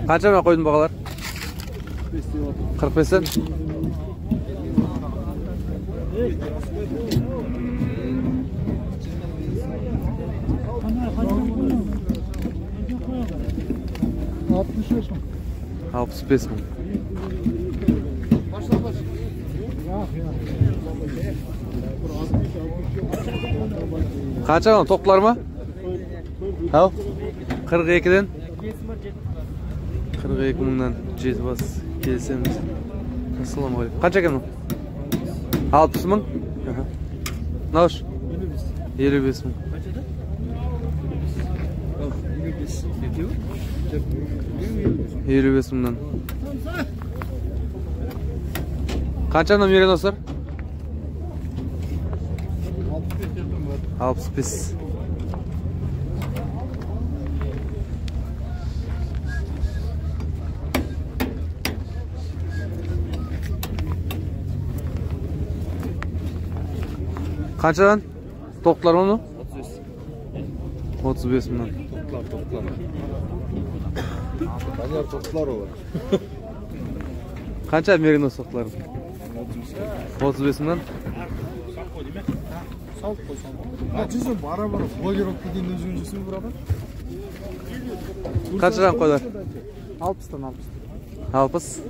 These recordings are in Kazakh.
Қанша ма қойдың бағалар? 45-тен? Алпыс бес мың. Қанша мың? Тоқтылар ма? Ау? 42-ден? 42 мыңнан жеті бас келісеміз. Ассалаумағалейкум. Қанша екен ол? 60 мың? Мынаушы? 55 мың. 55 мыңнан. Қанша мына мериностар? 65. Қаншадан? Тоқтылар оны? 35 мыңнан. Тоқтылар. Данияр тоқтылар олар. Қанша меринос тоқтылар? 35 мыңнан. Салып қой, салып. Жүзім бара-бара блогер болып кетейін өзің жүрсің, братан. Қаншадан қойлар? 60-тан, 60. 60.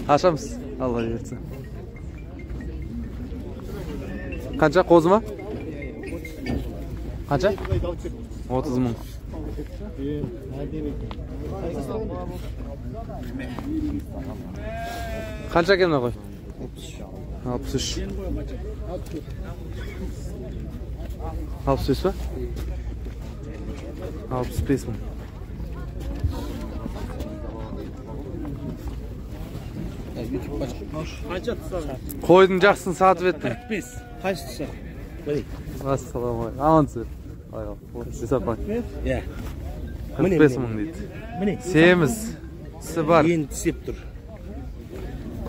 Ашамыз, Алла бұйыртса. Қанша қозы ма? Қанша? 30 мың. Қанша екен мына қой? 63. 65 па? 65 мың. Қойдың жақсысын сатып еттім. 45. Қайсысы? Ассалаумағалейкум. Амансыз. Иә. 45 мың дейді. Міне. Семіз. Тісі бар. Енді тісеп тұр.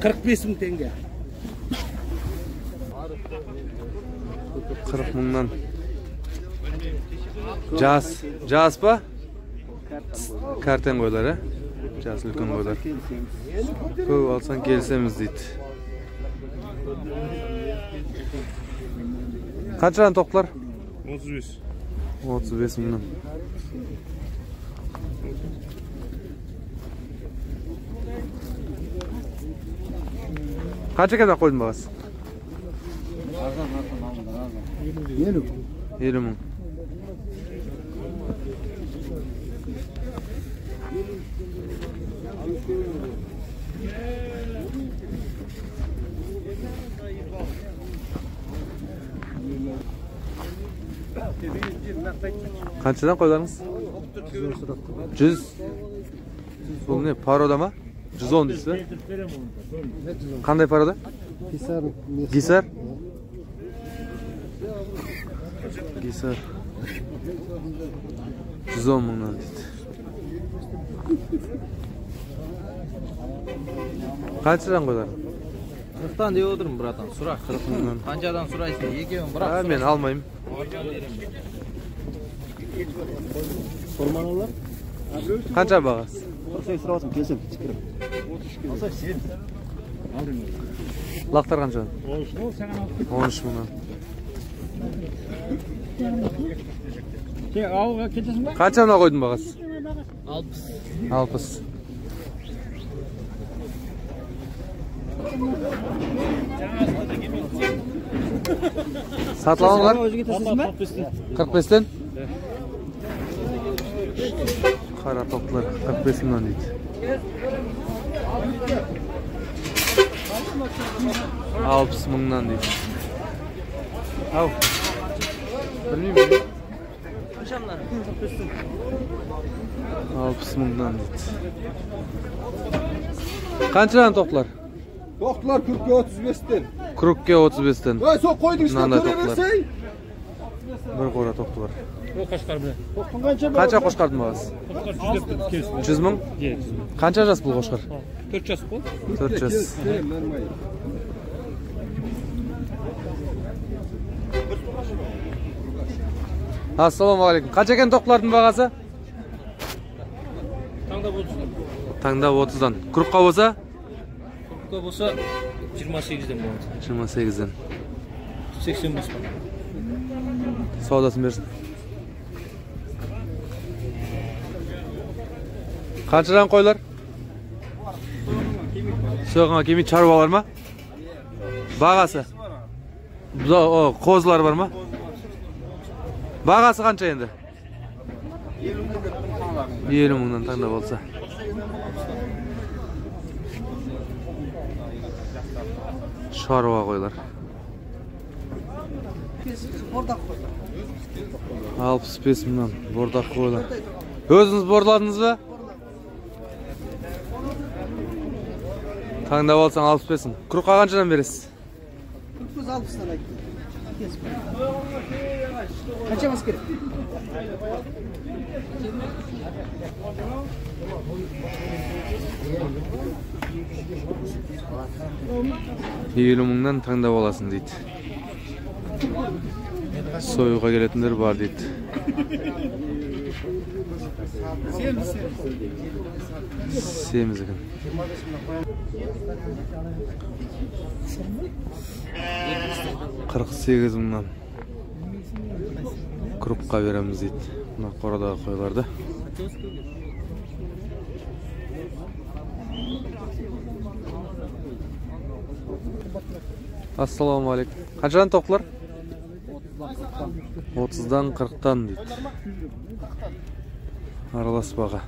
45 мың теңге. 40 мыңнан. Жас. Жас па? Кәртен қойлар, ә? Жас үлкен қойлар. Көп алсаң келісеміз дейді. Қаншадан тоқтылар? 35. 35 мыңнан. Қанша екен қойдың бағасы? 50. 50 мың. Қаншадан қойларыңыз? 100. Бұл не, парода ма? 110 дейсіз бе? Қандай парода? Гисар. Гисар? Гисар. 110 мыңнан дейді. Қаншадан қойларың? 40-тан деп отырмын, братан, сұра. 40 мыңнан. Қаншадан сұрайсың? Екеуін бірақ сұра. Мен алмаймын. Қанша бағасы? 48 сұрап отырмын, келсем, кіріп. Лақтар қаншадан? 13 мыңнан. Қанша мына қойдың бағасы? 60. 60. Сатыла ма бұлар? 45-тен? Қара тоқтылар 45 мыңнан дейді. 60 мыңнан дейді. Ау. Білмеймін. 60 мыңнан дейді. Қаншадан тоқтылар? Тоқтылар күркке 35-тен. Күркке 35-тен. Ой, сол қойдың ішіне көре берсей. Бір қора тоқты бар. Қанша қошқардың бағасы? 100 мың? Қанша жас бұл қошқар? 4 жас қой. 4 жас. Ассалаумағалейкум. Қанша екен тоқтылардың бағасы? Таңдап 30-дан. Таңдап 30-дан. Крупқа болса? Крупқа болса 28-ден болады. 28-ден. 85 мың. Саудасын берсін. Қаншадан қойлар? Соғыңа келмейді, шаруалар ма? Бағасы? Қозылар бар ма? Бағасы қанша енді? 50 мыңнан таңдап алса. Шаруа қойлар. 65 мыңнан бордақ қойлар. Өзіңіз борладыңыз ба? Таңдап алсаң 65 мың. Крупқа қаншадан бересіз? Крупқа 60-тан айттым. Қанша бас керек? 50 мыңнан таңдап аласың дейді. Союға келетіндер бар дейді. Семіз екен. 48 мыңнан крупқа береміз дейді. Мына қорадағы қойларды. Ассалаумағалейкум. Қаншадан тоқтылар? 30-дан 40-тан дейді. Аралас баға.